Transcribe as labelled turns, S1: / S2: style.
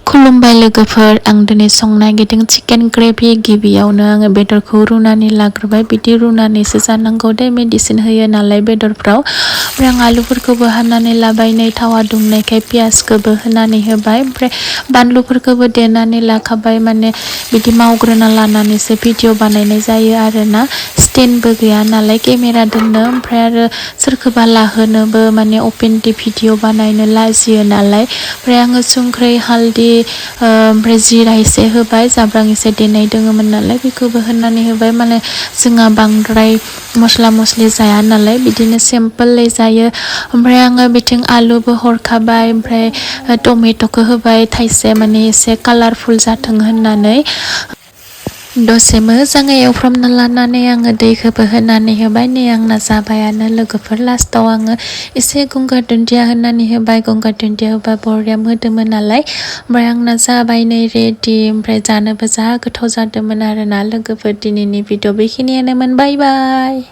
S1: खुलुमबाय लोगोफोर आं दिनै संनो नागिरदों चिकेन ग्रेभि गिबियावनो आङो बेदरखौ रुनानै लाग्रोबाय बिदि रुनानैसो जानांगौ दे मेडिसिन होयो नालाय बेदरफ्राव ओमफ्राय आं आलुफोरखौबो हानानै लाबाय नै थावा दुंनायखाय पियासखौबो होनानै होबाय ओमफ्राय बानलुफोरखौबो देनानै लाखाबाय माने बिदि मावग्रोना लानानैसो भिडिअ बानायनाय जायो आरोना स्टेन्डबो गैया नालाय केमेरा दोननो ओमफ्राय आरो सोरखौबा लाहोनोबो माने अपेनलि भिडिअ बानायनो लाजियो नालाय ओमफ्राय आङो संख्रि हालदै ओमफ्राय जिरा एसे होबाय जाब्रां एसे देनाय दङमोन नालाय बेखौबो होनानै होबाय माने जोंहा बांद्राय मस्ला मस्लि जाया नालाय बिदिनो सिम्पोलै जायो ओमफ्राय आङो बिथिं आलुबो हरखाबाय ओमफ्राय टमेट'खौ होबाय थाइसे माने एसे कालारफुल जाथों होननानै दसे मोजाङै एवफ्रामना लानानै आङो दैखौबो होनानै होबाय नै आंना जाबायानो लोगोफोर लास्टाव आङो एसे गंगार दुन्दिया होनानै होबाय गंगार दुन्दिया होबा बरिया मोदोमो नालाय ओमफ्राय आंना जाबाय नै रेडि ओमफ्राय जानोबो जा गोथाव जादोंमोन आरोना लोगोफोर दिनैनि भिडिअ बेखिनियानोमोन बाय बाय।